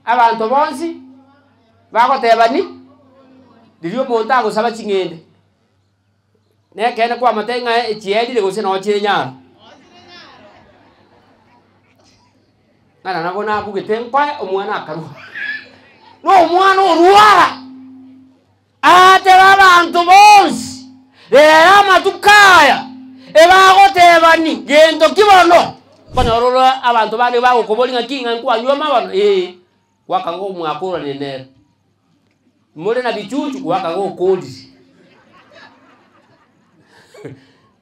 Abanto bonsi bagoteba ni, riria omonto agosaba ching'ende, na ekeene kwamotebia ng'a echierire gose noo chire nyaro. Ng'a nabo nabugete nkoe omwana akarua, na omwana orwara. Agateba abanto bonsi, Rero amatuko aya ebagotebani gento ki bono? Okonyora ore abanto bande bagokoboria ng'aki ng'a nkwanywa amabono? Ee, gwakanga omwakorania nere. More na bichuchu gwakanga okorire.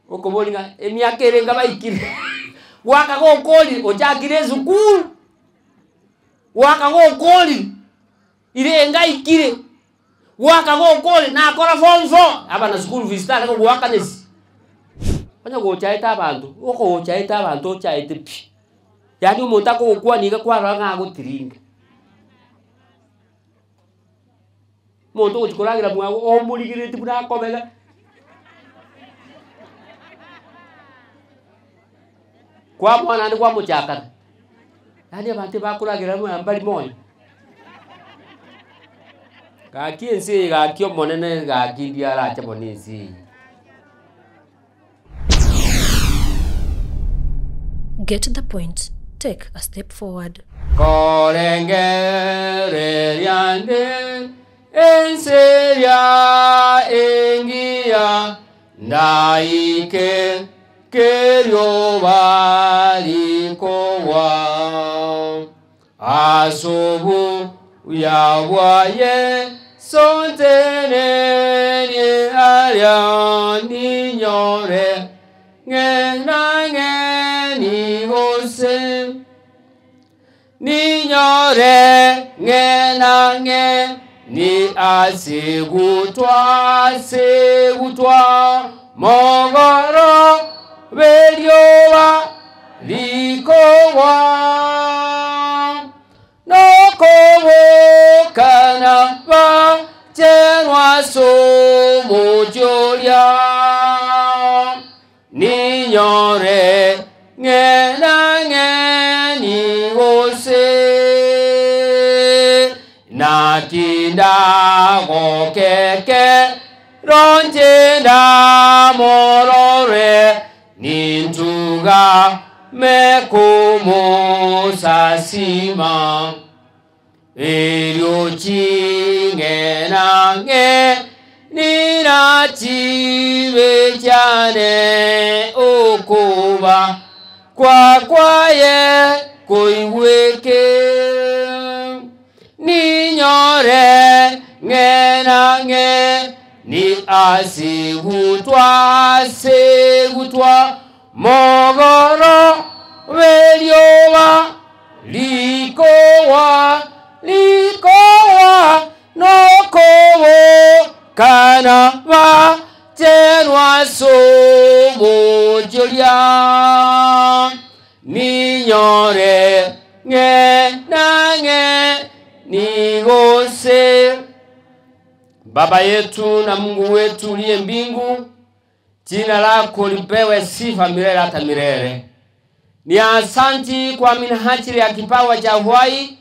Okoboria ng'a emiaka ere enga baikire, gwakanga okorire, ochakire esukuru, gwakanga okorire. Ire ngaikire, goaka gokore, nakora form four, aba na school fees tare kogoakanesi. Onye gochaete abanto, okogochaete abanto ochaete pi, yaani omonto akogokwania iga kwarora ng'a agotiringa. Omonto ogochia koragera mwago omorigereretie buna akobega. Kwamoa naende kwamochakana, yaani abanto ebakoragera amo mbari moyo. Gaki ense eye gaki omonene gaki ndiyo arache bono ense eye. Get the point, take a step forward. Korengereria nde ense eria engiya, Ndaike kerioba rikogwa as'obuya bwaye, Sontenenie aria ninyore ng'e nang'e nigose. Ninyore ng'e nang'e ni ase gutwa ase gutwa mogoro b'erioba rikogwa nokobokana bachenwa as'omochie oria. Ninyore ng'e nang'e nigose, naki ndagokeke ronche ndamorore, nintugame komosasima. Erio ching'e nang'e ninachibe chiane okoba kwa kwaye koigweke. Ninyore ng'e nang'e ni ase gutwa ase gutwa mogoro bw'erioba Rikowa, rikowa, nokobokana bacherwa as'omochie oria. Ninyore ng'e nang'e nigose. Baba yetu na Mungu wetu uliye mbingu, jina lako lipewe sifa milele hata milele. Ni asanti kwa minajili ya kipawa cha uhai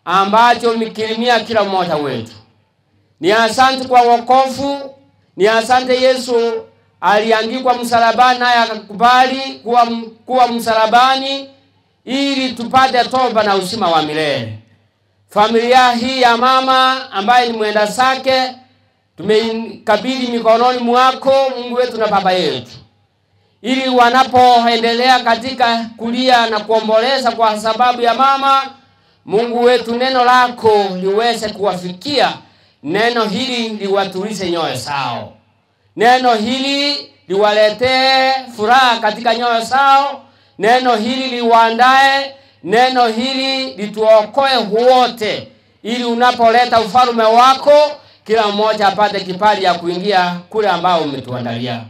ambacho umekirimia kila mmoja wetu. Ni asante kwa wokovu. Ni asante Yesu aliangikwa msalabani naye akakubali kuwa, kuwa msalabani ili tupate toba na uzima wa milele. Familia hii ya mama ambaye ni mwenda zake tumeikabidhi mikononi mwako Mungu wetu na Baba yetu, ili wanapoendelea katika kulia na kuomboleza kwa sababu ya mama, Mungu wetu, neno lako liweze kuwafikia, neno hili liwatulize nyoyo zao, neno hili liwaletee furaha katika nyoyo zao, neno hili liwaandae, neno hili lituokoe wote, ili unapoleta ufalme wako kila mmoja apate kibali ya kuingia kule ambao umetuandalia.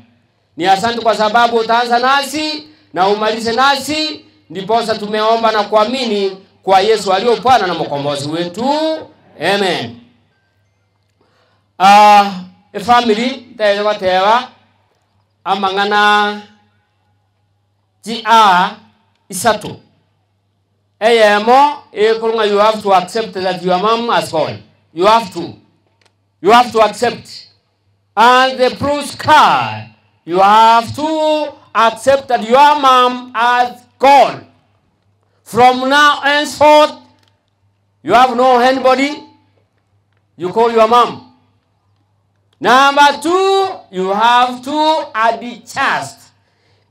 Ni asante kwa sababu utaanza nasi na umalize nasi, ndiposa tumeomba na kuamini kwa Yesu aliye Bwana na mkombozi wetu, amen. Uh, efamily ntaete goteba amang'ana chi a isato. Eyemo ekorwa ng'a you have to accept that your mum has gone. You have to. You have to accept. And the blue sky, you have to accept that your mom has gone. From now henceforth, you have no anybody, you call your mom. Number two, you have to adjust.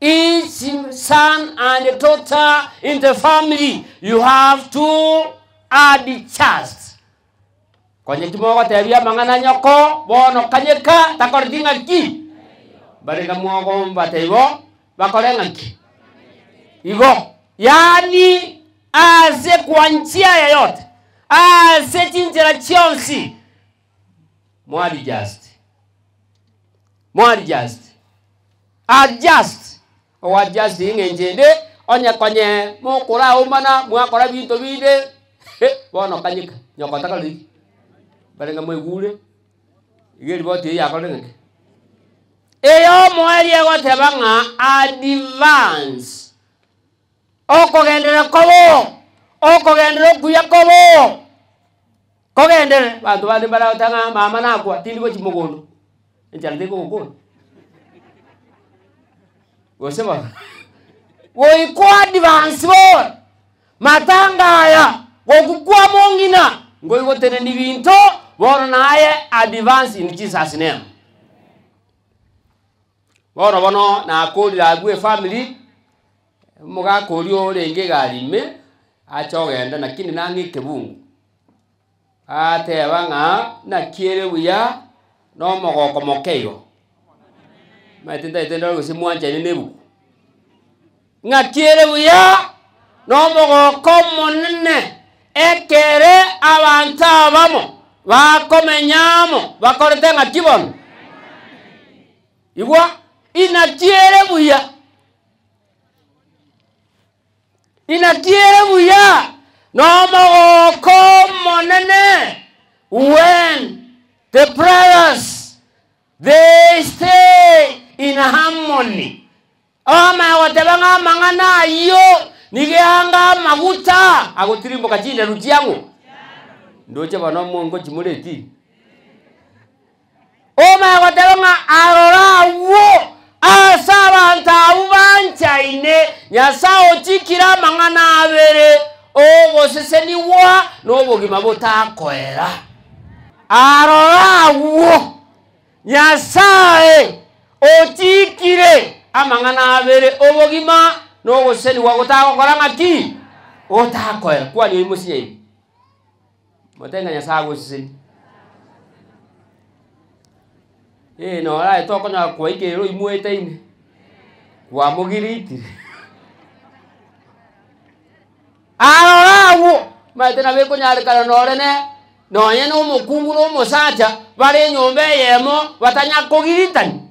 Each son and daughter in the family, you have to adjust. Konye timogotebia amang'ana nyoko, bono kanyeka, takoreti ng'aki. Barenge mogombata igo, bakore ng'aki? Igo. Yaani ase kwa njia yoyote, ase chinchera chionsi, mwaadjust. Mwaadjust. Adjust. Oadjust eng'encho ende, onye konye mokoraomana, mwakora binto binde, bono kanyeka, nyoko takoreti ki? Barenge mwaigure, iga eriboti eyio yakorire ng'aki? Eyomoerio egoteba ng'a advance, okogenderera kobo, okogenderera okuya kobo, kogenderere. Abanto bande mbaragoteba ng'a mama nakwa, tindi gochia mogondo, enchara tekogokora. Gose bono, goika oadvance bono, matanga aya, gokukwa mong'ina, ngoigotenenia binto, bono naye advance in Jesus name. Bono bono nakorire abwo efamiri, omogaka oria orenge egari ime, ache ogenda lakini nang'e ekebungo. Ateba ng'a naki ere buya na omogoko moke igo. Omanyete ntagete ndore gose mwanchaine na ebuku. Ng'aki ere buya na omogoko omonene ekere abanto abamo bakomenya amo bakorete ng'aki bono? Igwa, inaki ere buya. Inaki ere buya nomogoko omonene when the brothers they stay in harmony. Omanye goteba ng'a amang'ana ayio nigo anga amaguta agotirimboka chinderu chiang'o. Ndoche bono mongochi more etini. Omanye goteba ng'a aroro agwo ase abanto abwo banchaine, Nyasae ochikire amang'ana abere, ogosesenigwa na obogima botakoera. Aroro agwo Nyasae ochikire amang'ana abere, obogima na ogosesenigwa gotagokora ng'aki? Gotakoera. Kwani oyio mosinyaine? Motebe ng'a Nyasae agosesenie. Ee noro aye tokonyora kwaikeire oimoete ime, kwamogiritire. Aroro agwo, omanyete nabo ekonyarekana nore ne nonye na omokungu na omosacha, bare enyomba eyemo, batanya kogiritani.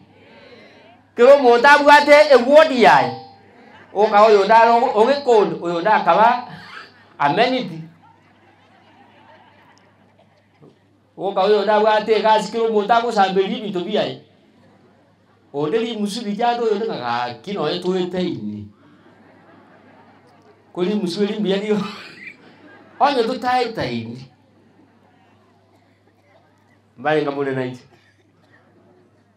Kera omonto abwate eward yaye, okaba oyonde are ogekondo, oyonde akaba amenity. Oka oyonde abwate egasi kera omonto agosamberia ebinto biaye, onde rimusu riria ande oyonde ng'a gaki nonye toetaine, ko rimusu eri mbuya rigo onye totaetaini, mbarenge more nainche.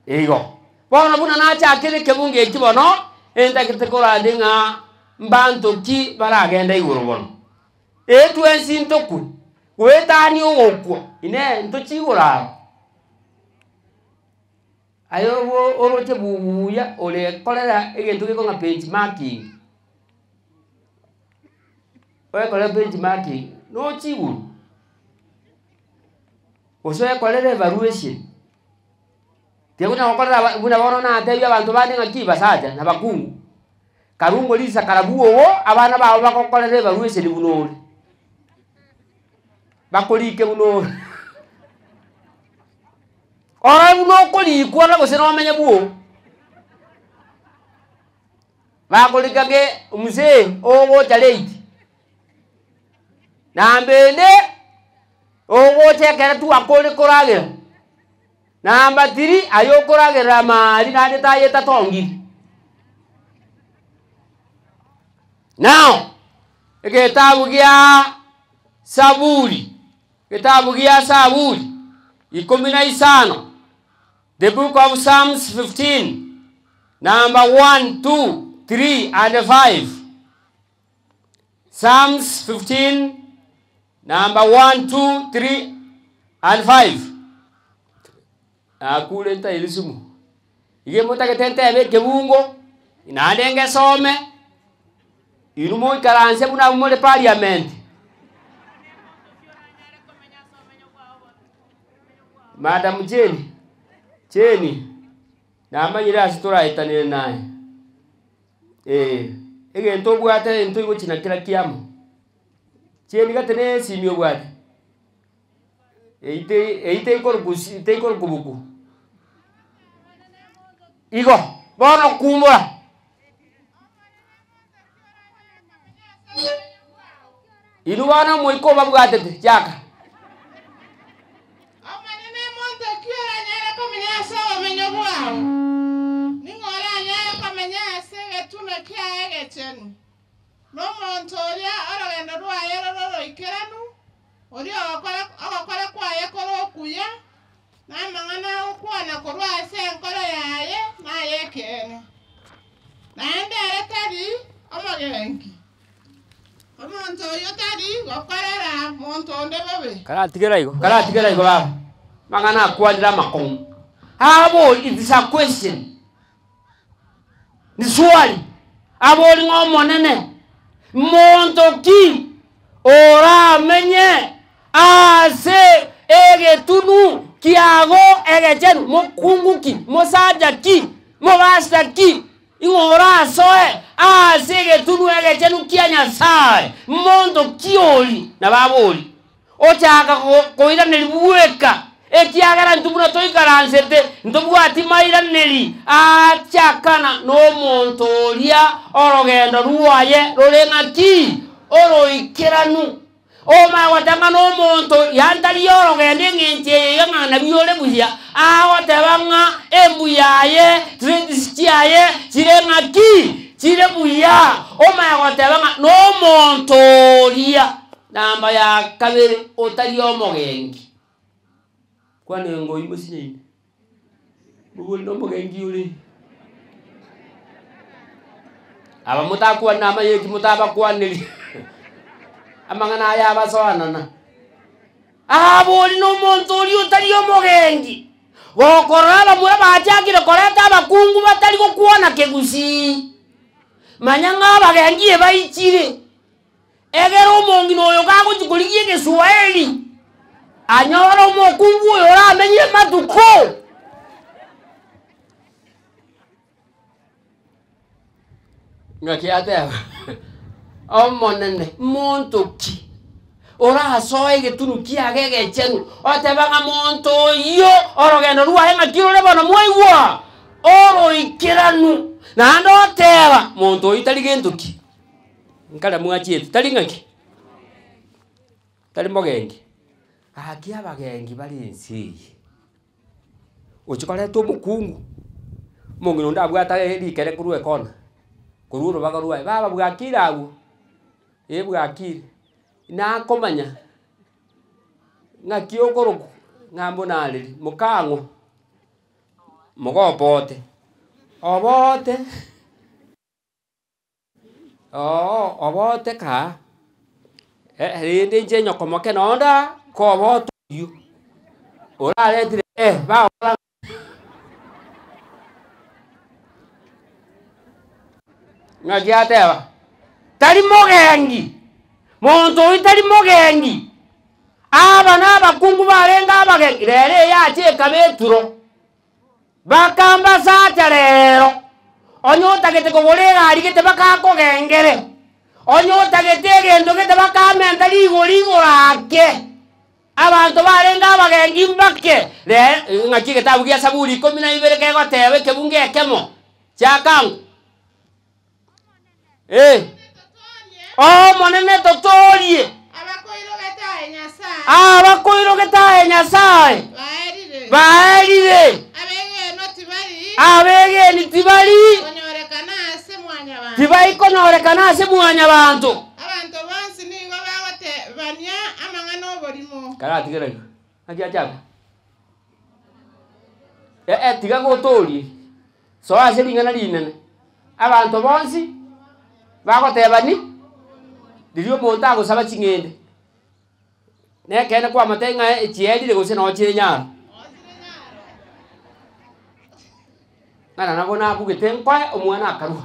Igo bono buna nachakire ekebungo eki bono, entagete korande ng'a mbanto ki baragende igoro bono. Ee twensi ntokwe, goetania ogokwa, inee, ntochie igoro aro? Aye obo oroche buya orekorera egento gekong'a benchmarking, oekorere benchmarking, nochie igoro, gose oekorere evaluation. Tiga buna gokorera aba buna bono natebie abanto bande ng'aki basacha na bakungu, karungo risakara bwogo abana bao bagokorera evaluation buna ore, bakorike buna ore orore buna okorikwa na gose nomenye bwogo. Bakorika ng'e omosee ogocha late, namba ende, ogocha ekero twakore koragera. Namba tiri, aye okoragerera amari naende taye etatongiri. Now, Egetabu gia Saburi, egetabu gia Saburi, 15, the book of Psalms 15, number 1, 2, 3 and 5. Psalms 15, number 1, 2, 3 and 5. Nakure ntaire sumu. Iga motagete ntebe ekebungo, naende ngesome, inwe moikaranse buna abwo more parliament. Madam Jane, Jane, namanyire ase toraetanere naye, eh, egento obwate egento oigochina kera kiamo. Jane gati na esimi obwate, eywo tei eywo teikorokwa si teikorokwa buku. Igo, bono kumbora. Inwe bono omoika obabwatete, chaka. Omonene, monto ki oranyare komenya ase obomenyo bwao? Ning'o oranyare komenya ase egetunwa kiaye egechenu? Nomonto oria orogendo rwaye rore oroikeranu, oria ogokora ogokora kwaye kore okuya, na amang'ana agokwana korwa ase enkoro yaye nay'ekeene. Naende ere tari omogenki, omonto oyio tari gokorera monto onde bobe. Karatigera igo, karatigera igo baba, amang'ana akwanire amakong'u. Abori, it is a question, ni swali, abori ng'a Omonene, monto ki oramenye ase egetunu kiago egechenu? Mokungu ki, mosacha ki, mobasta ki, ing'o orasoe ase egetunu egechenu kia Nyasae? Monto ki ori? Nabo abori. Ochaka koiraneria bweka, ekiagera intwe buna toikaransete ntobwati mairaneri aachakana nomonto oria orogendo rwaye rore ng'aki? Oroikeranu. Omanye goteba ng'a nomonto yaani tari orogendo eng'encho eye iga ng'a nabio ore buya, agoteba ng'a embuya yaye, traits chiaye chire ng'aki? Chire buya. Omanye goteba ng'a nomonto oria. Namba ya kabere, otari omogenki. Kwana engoi mosinyaine, mobori nomogenki ore. Aba motakwane amaya eki motabakwaneria amang'ana aya abasoanana. Abori nomonto oria otari omogenki, gokorora abamura bachakire koreta abakungu batari gokwana kegusii, manya ng'a abagenki ebaichire. Ekero omong'ina oyo gagochia korigia egeswaeri, anyore omokungu oyo oramenye amatuko. Ng'aki ateba, Omonene, monto ki orasoe egetunu kiago egechenu, oteba ng'a monto oyio orogendo rwaye ng'aki rore bono mwaigwa? Oroikeranu. Naende oteba, monto oyio tari gento ki? Nkare mwachiete, tari ng'aki? Tari mogenki? Gaki abagenki bare ense eye, ochia koreta omokungu, omong'ina onde abwate aye rikere korwa ekona, korwa orobaga rwaye, baba bwakire abwo, eh bwakire, nakomanya ng'aki okorokwa, ng'a mbuna areri, mokang'o, mogobote, obote. Oo obote kaa, rende inche nyokomoke nonde aa, kobote oyio, oraretire eh bagokora ng'aki ateba, tari mogengi, monto oyio tari mogengi, aba na abakungu barenge abagengi, rero eyacha ekaba eturo. Bakambasacha rero, onye otagete kogora egari gete bakakogengere, onye otagete egento gete bakamenta rigori igoro ake. Abanto barenge abagengi mbake, rero ng'aki egetabu gia Saburi 12 kegoteba ekebungo ekemo, chiakango. Eh. Omonene totoorie. Abakoirogete aye Nyasae. Abakoirogete aye Nyasae. Baerire. Baerire. Abegenwa tibari. Abegeni tibari. Konyorekana ase mwanyabanto. Tibari konyorekana ase mwanyabanto. Abanto bonsi. Karatigera iga, naki achaka? Eh eh, tiga gotorie, soa ase ring'ana rinene. Abanto bonsi, bagotebani, riria omonto agosaba ching'ende, na ekeene kwamotebia ng'a echierire gose noo chire nyaro. Ng'a nabo nabugete nkoe, omwana akarua.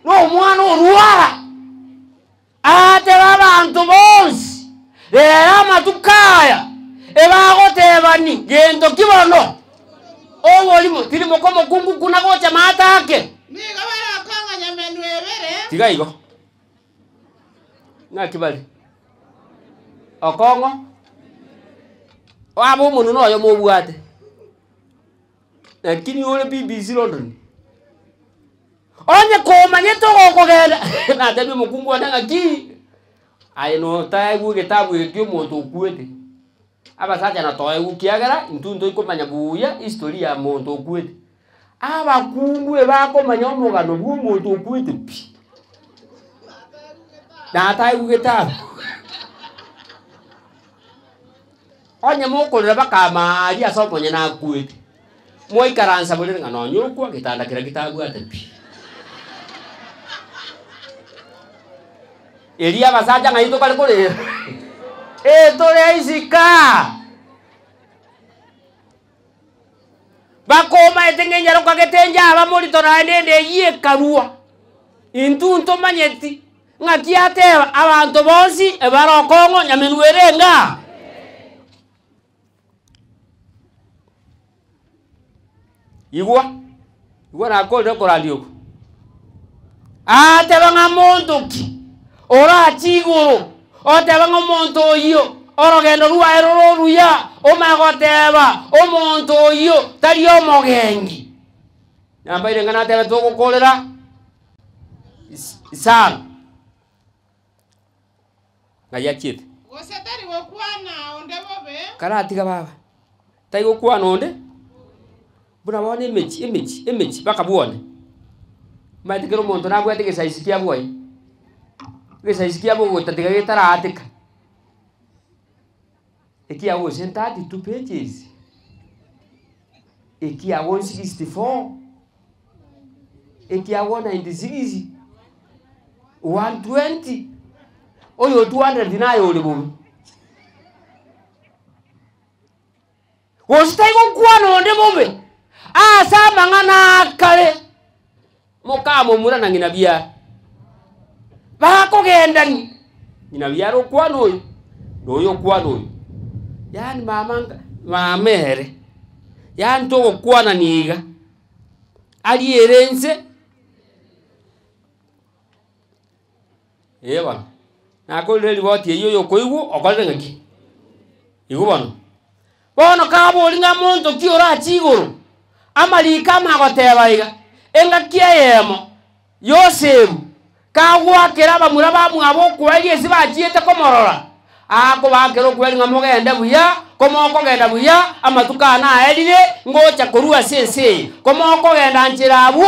Na omwana orwara. Agateba abanto bonsi, Rero amatuko aya ebagotebani gento ki bono? Oborimo tiri moka omokungu kuna gocha maate ake. Nigo barokong'anya menwa ebere. Tiga igo. Ng'aki bare? Okong'o abe omonwe noyomo obwate, lakini ore BBC London. Onye komanyete ogokogenda, natebia omokungu one ng'aki, aye notaegwe egetabu eke kia omonto okwete, abasacha natoegwe kiagera intwe ntoikomanya buya history ya monto okwete. Abakungu ebakomanya omogano bwa omonto okwete pi, nataegwe getabu. Onye mokorera bakama aria ase omonyene akwete. Mwaikaransa borere ng'a nonya okwa getanda keria getabwate pi. Erio abasacha ng'ai tokare korera? Eh, tore isiko aa. Bakomaete ng'a enyaroka gete enche aba morito naende ende eyio ekarua. Intwe ntomanyeti ng'aki ateba abanto bonsi ebare okong'o nyamenwa ere enga. Igwa, igwa nakorire okorandia oko. Aateba ng'a monto ki orache igoro oteba ng'a omonto oyio orogendo rwaye rore oruya, omanye goteba omonto oyio tari omogengi. Nambaire ng'a natebe togokorera is- isano. Ng'ai achiete? Gose tari gokwana onde bobe. Karatiga baba, tari gokwana onde, buna bono emechi emechi emechi mpaka bwone. Omanyete kera omonto nabwate egesaisi kia bwoye, egesaisi kia bogota tiga getaraateka, ekiago gose 32 pages, ekiago 64. Ekiagwa 96, 120, oyo 200 naye ore bobe. Gose tari gokwana onde bobe ase amang'ana akare, mokamomura na ng'ina biara. Bakogendani, ng'ina biara okwana oyo, na oyo okwana oyo. Yaani mama nka mama ere, yaani togokwanani iga. Ariere inse, ee bono, nakorire eriboti eywo oyokoigwa okorire ng'aki? Igwa bono. Bono kabori ng'a monto ki orache igoro, amariko amagoteba iga, engaki eyemo, Yosefu kagoakera abamura bamwabo okweria ase bachiete komorora, akobaakera okweria ng'a mogende buya, komokogenda buya, amatuko aya naerire, ngocha korwa ase ense eye, komokogenda nchera abwo,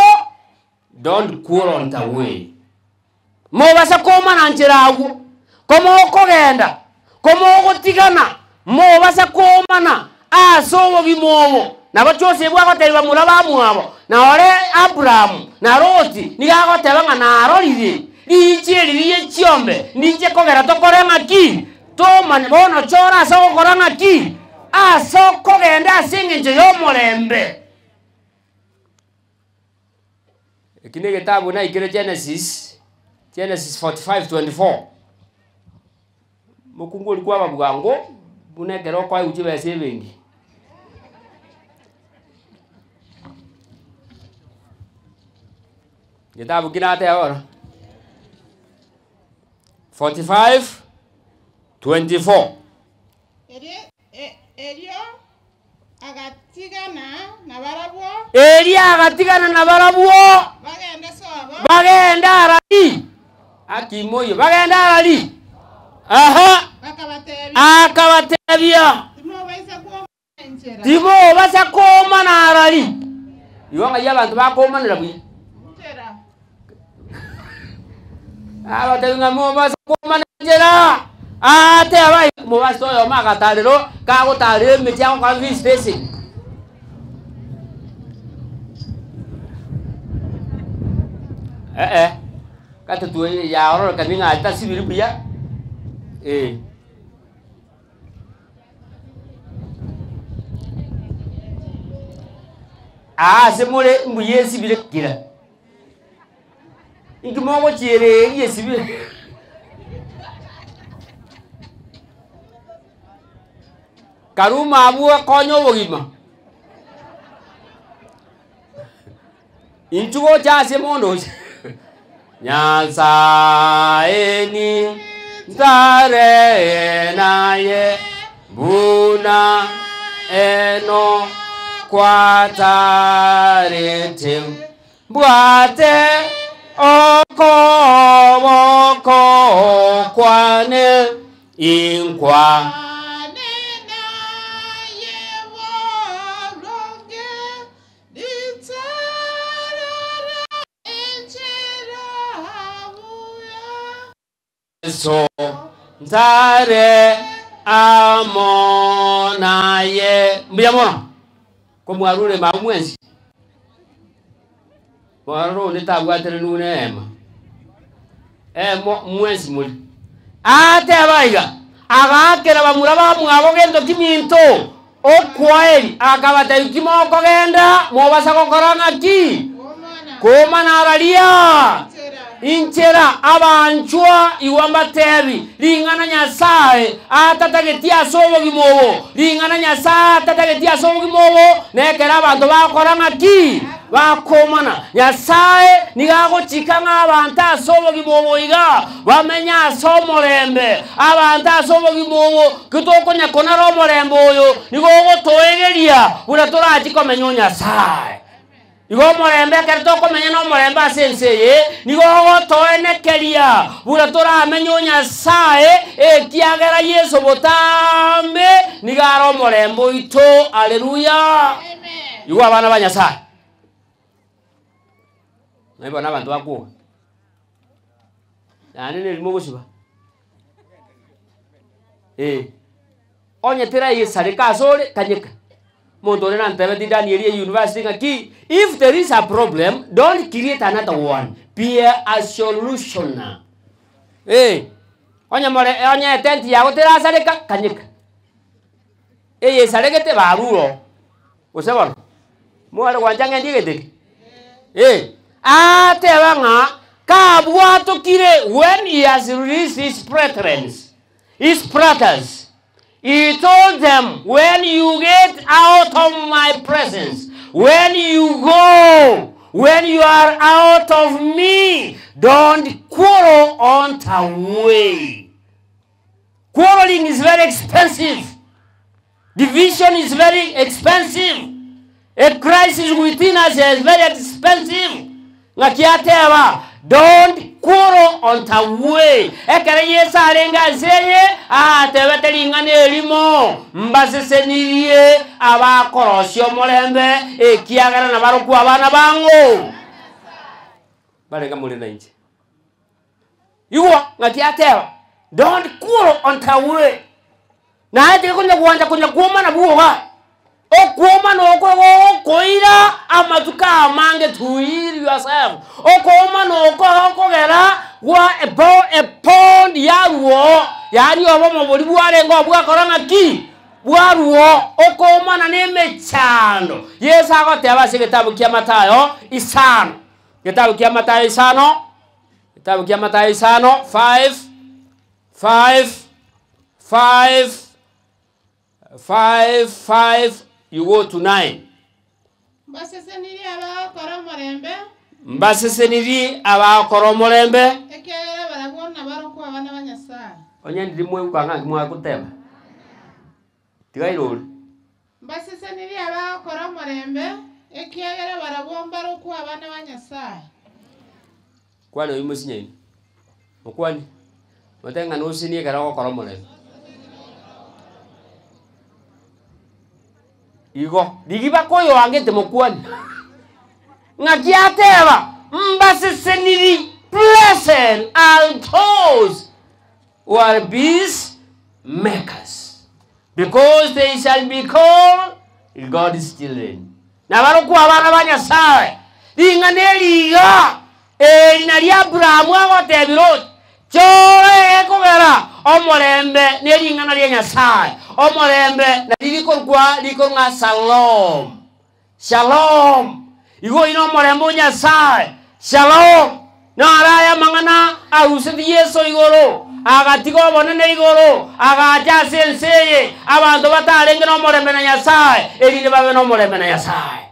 don't quarrel on the way. Mobasa komana nchera agwo, komokogenda, komogotigana, mobasa komana ase obogima obo. Nabo Josefu agoteebia bamura bamwabo, na ore Aburaamu, na Loti, nigo agoteba ng'a narorire riicho eri rie chiombe, ninche kogera tokore ng'aki? Tomanye bono chora ase ogokora ng'aki? Ase okogenda ase engencho y'omorembe. Eki negetabu naikire Genesis, Genesis 45:24. Mokungu oria kwaba bwango, buna ekero okoegwa chibesa ebenki. Getabu ki nateba bono? 45:24. Erio, e- erio agatigana nabarabwo. Erio agatigana nabarabwo. Bagende sobo. Bagende arari. Akimoyio, bagende arari. Aha. Akabatebia. Akabatebia. Timobaisa kwomana enchera. Timobasa kwomana arari. Igo ng'ai abanto bakomanera buya. Enchera. Abatebia ng'a mobasa kwomana enchera. Ateba omobasi oyomo agatarera kagotarera emechie agokora visitation. Eh eh, gatetwe yaororokani ng'a tasibiri buya, eh. Aa ase more mbuya esibire kira. Inki mogochiera eria esibire? Karuma abwo okonye obogima. Inchuo gocha ase mondo oche. Nyasae ni ntare naye buna eno kwatarete mbwate okoboko kwane inkwa. Yeso ntare amo naye. Mbuya mono komwarure mao mwensi. Mwarora onde tabwateraniwe na eema. Emo mwensi more. Ateba iga, agaakera bamura bamwabo gento kiminto, okwaeri, akabatebia, Ki mokogenda, mobasa gokora ng'aki? Komana araria inchera abanchwa igwa mbatebi ring'ana Nyasae atatageti ase obogima obo, ring'ana Nyasae atatageti ase obogima obo, nekero abanto bagokora ng'aki? Bakomana. Nyasae nigo agochika ng'a abanto ase obogima obo iga bamenye ase omorembe. Abanto ase obogima obo, ki tokonya konara omorembe oyo, nigo ogotoegeria buna torachi komenya o Nyasae. Igo omorembe ekero tokomenya nomorembe ase ense eye, nigo ogotoenekeria buna toramenye o Nyasae, ekiagera Yeso botambe nigo are omorembe oito. Aleluya! Igo abana ba Nyasae, naki bono abanto bakwoga, naende nerimo ogosiba, eh. Onye teraisareka asore, kanyeka. Omonto onde nantebetie Daniel e university ng'aki, if there is a problem, don't create another one, be a solutioner. Eh, onye more onye etent yago terasareka, kanyeka. Eye esaregete barure oo, gose bono, mware gwancha ng'ende egento eke? Eh, ateba ng'a kabwatokire when he has released his brethren, His brothers, he told them, When you get out of my presence, when you go, when you are out of me, don't quarrel on the way. Quarreling is very expensive. Division is very expensive. A crisis within us is very expensive. Ng'aki ateba, Don't quarrel on the way. Ekero Yeso arenge ase eye, atebete ring'ana erimo, Mbasesenirie abakorosia omorembe, ekiagera nabarokwo abana bang'o. Barenge more nainche. Igwa, ng'aki ateba, Don't quarrel on the way. Naye tiga konya gwancha konya kwomana bwoga, okwomana okwo gokoira amatuko amange to heal yourself. Okwomana oko gokogera gwa ebo epond yaruo, yaani obomo boria bwarenge obwakora ng'aki? Bwaruo, okoomana na emechando. Yeso agoteba ase egetabu kia Mathayo isano, egetabu kia Mathayo isano, egetabu kia Mathayo isano, five, five, 5 5 5 you go to 9. Mbasesenirie abagokora omorembe. Mbasesenirie abagokora omorembe. Ekiagera barabwo nabarokwo abana ba Nyasae. Onye ndiri mweguka ng'aki mwagoteba. Tiga irori. Mbasesenirie abagokora omorembe, ekiagera barabwo mbarokwo abana ba Nyasae. Kwana oyio mosinyaine. Mokwanie, motebe ng'a nosinie ekero ogokora omorembe. Igo, rigia baka oyoangete mokwanie. Ng'aki ateba, Mbaseseniri, blessed are those who are peace makers, because they shall be called God's children. Nabarokwo abana ba Nyasae. Ring'ana eri iga, eri nario Abrahamu agotebia Loti, Chora egekogera omorembe ne ring'ana ria Nyasae. Omorembe nari rikorokwa rikorwa ng'a Shalom. Shalom! Igo oyio nomorembe o Nyasae. Shalom! Naro aya amang'ana arusetie Yeso igoro, agatiga obonene igoro, agacha ase ense eye, abanto batarenge nomorembe na Nyasae, erinde babe nomorembe na Nyasae.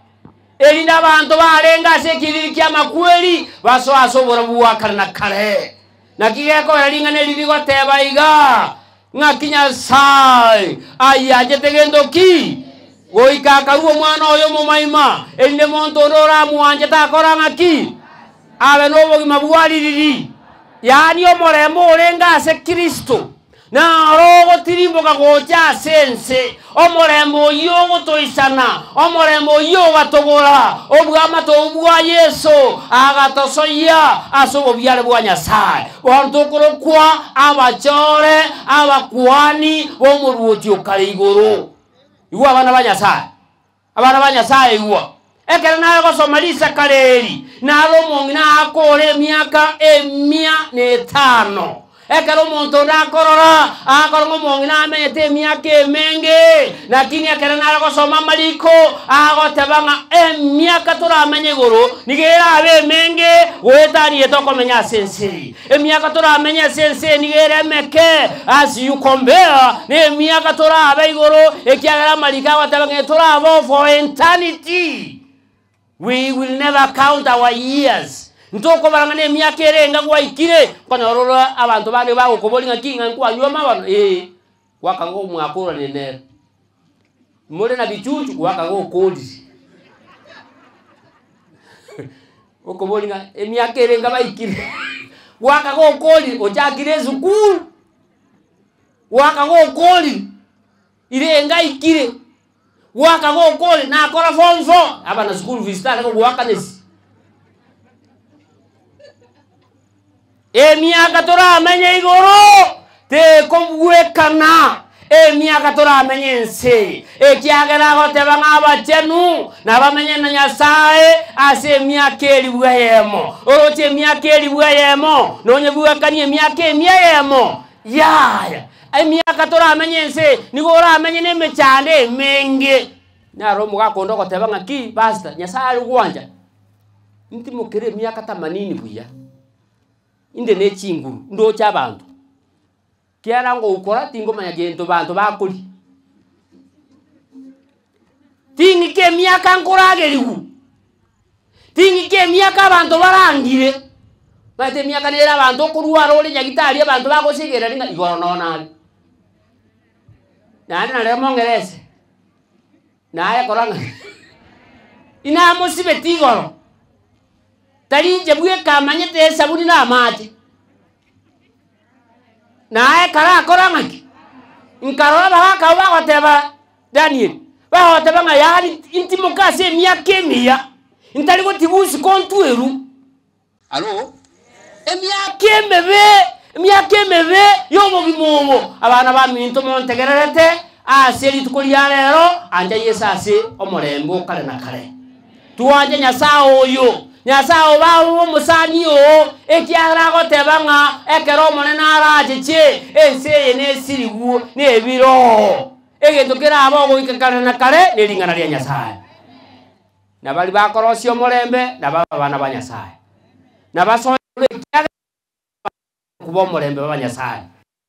Erinde abanto barenge ase ekiriri ki'amakweri basoe ase oborabu bwa kare na kare. Naki gekogera ring'ana eri rigoteba iga, Ng'aki Nyasae ayianchete gento ki? Goika akarua Omwana oye omomaima, erinde monto onde oramwanche takora ng'aki? Abe nobogima bwa ririri, yaani omorembe orenge ase Kristo, naro ogotirimboka gocha ase ense, omorembe oyio ogotoisana, omorembe oyio ogatogora obwamato obwo bwa Yeso, agatosoyia ase obobiare bwa Nyasae. Bono tokorokwa abachore, abakuani b'omoruoti o kare igoro. Igwa abana ba Nyasae, abana ba Nyasae igwa. Ekero nare gosoma risakara eri, nare omong'ina akoora emiaka emia na etano. Ekero omonto onde akorora, akora ng'a omong'ina amenyete emiaka emenge, lakini ekero nare gosoma amariko, agoteba ng'a emiaka toramenye igoro nigo erabe emenge goetania etokomenya ase ense eye. Emiaka toramenye ase ense eye nigo ere emeke, as you compare nemiaka torabe igoro, ekiagera amariko agoteba ng'a etorabe for eternity. We will never count our years. Ntokobara ng'a nemiaka ere enga gwaikire, nkonyora ore abanto bande bagokoboria ng'aki ng'a nkwanywa amabano, ee, gwakanga omwakorania nere. More na bichuchu gwakanga okorire. Okoboria ng'a emiaka ere enga baikire, gwakanga okorire, ochakire esukuru, gwakanga okorire, ire enga aikire. Goaka gokore, nakora form four, aba na school fees tare kogoakanesi. Emiaka toramenye igoro tekobwekana emiaka toramenye ense eye, ekiagera agoteba ng'a abachenu nabamenye na Nyasae ase emiaka elifu eyemo. Oroche emiaka elifu eyemo, nonyebwekanie emiaka emia eyemo, Yaya, emiaka toramenye ense eye, nigo oramenye nemechando emenge. Naro omogaka onde ogoteba ng'a ki, pastor, Nyasaye are gwancha, ntimokere emiaka tamanini buya, inde ne chinguru, ndoche abanto, kiagera ngokora tingomanya gento banto bakoria. Ting'ika emiaka nkoragerigwa, ting'ika emiaka abanto barangire, omanyete emiaka nere abanto okorwara ore nyagetari abanto bagosigereri ng'a igoro nonya nare. Naende nario mong'erese, naye kora ng'a inamosibeti igoro, tari inche bweka amanyete esabuni na amache. Naye karakora ng'aki? Nkarora abagaaka abwo bagoteba Daniel, bagoteba ng'a yaani intimoke ase emiaka emiya, ntari gotiga usiku ontweru. Alo? Emiaka emebe, emiaka emebe y'obogima obo. Abana baminto montegererete ase rituko ria rero, ancha Yeso ase omorembe o kare na kare. Twanche Nyasae oyo, Nyasae obe abe omosani oo, ekiagera agoteba ng'a ekero Omonene aracheche, ense eye nesirigwe nebiroo. Egento kerabe ogoika kare na kare nering'ana ria Nyasae. Na baria bakorosia omorembe nababe abana ba Nyasae, na basoe ekiagera kuba omorembe baba Nyasae.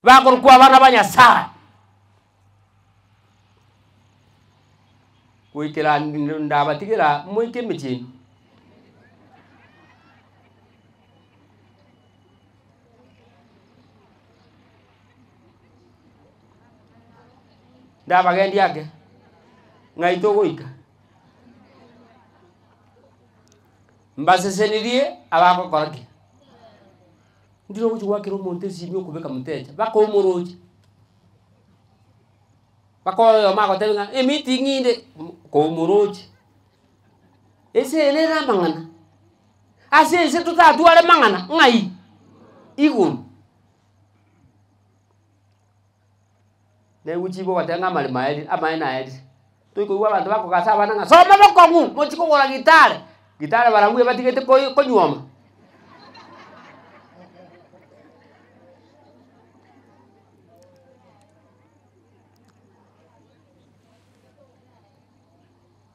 Bakorokwa abana ba Nyasae. Goikera ndabatigera moike emechie ime. Ndabagendia ake, ng'ai togoika? Mbasesenirie abagokora ki? Ndire ogochia goakera omonto esimi okobeka mtecha, mpaka omoroche. Mpaka oyomo agotebia ng'a emeeting inde, komoroche. Ense eye nere amang'ana, ase ense totatware mang'ana ng'ai? Igoro. Neguchi igo ogoteba ng'a amaremo aerire, amaene aerire. Toikoigwa abanto bakogasa abana ng'a soma bokong'u, mochie kogora gitare, gitare barabwo ebatigete koi konyuoma.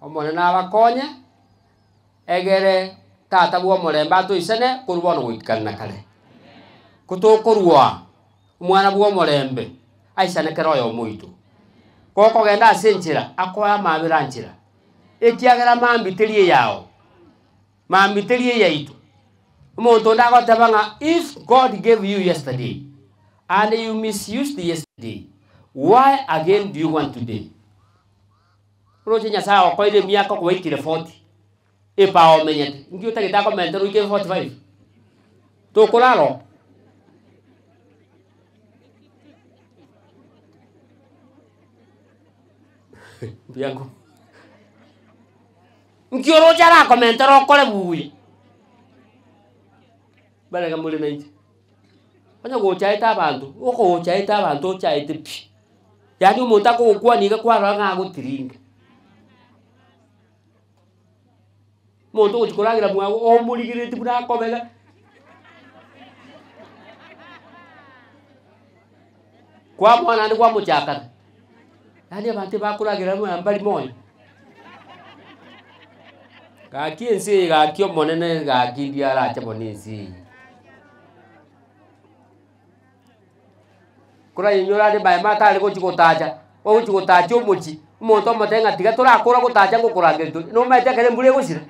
Omonene abakonye, egere tata bw'omorembe atoisane korwa bono goika kare na kare. Ko tokorwa omwana bw'omorembe aisane kera oyomo oito. Gokogenda ase enchera, akoe amabera nchera, ekiagera mambia teri eyao, mambia teri eyaito. Omonto onde agoteba ng'a if God gave you yesterday and you misused yesterday, why again do you want today? Oroche Nyasaye okoeire emiaka okobaikire 40, epawa omenyete, inki otagete akomentere oike 45? Tokorara oo. Mbuya nko Nki oroche arakomentere okore buya? Barega more nainche. Onye gochaete abanto, okogochaete abanto ochaete pi, yaani omonto akogokwania iga kwarora ng'a agotiringa. Omonto ogochia koragera mwago omorigereretie buna akobega. Kwamoa naende kwamochakana, yaani abanto ebakoragera ng'a mbari moyo. Gaki ense eye gaki omonene gaki ndiyo arache bono ense eye. Koranyore ande maema atare gochia gotacha, ogochia gotacha omochie, omonto omotebie ng'a tiga torakora gotacha ngokorangeria tore, nomanyete ekero embura egosira.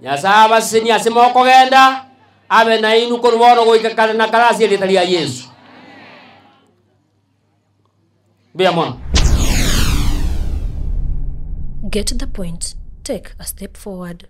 Nyasae abasesenie ase mokogenda, abe nainwe korwa bono goika kare na kare ase erieta ria Yeso. Mbuya mono. Get the point, take a step forward.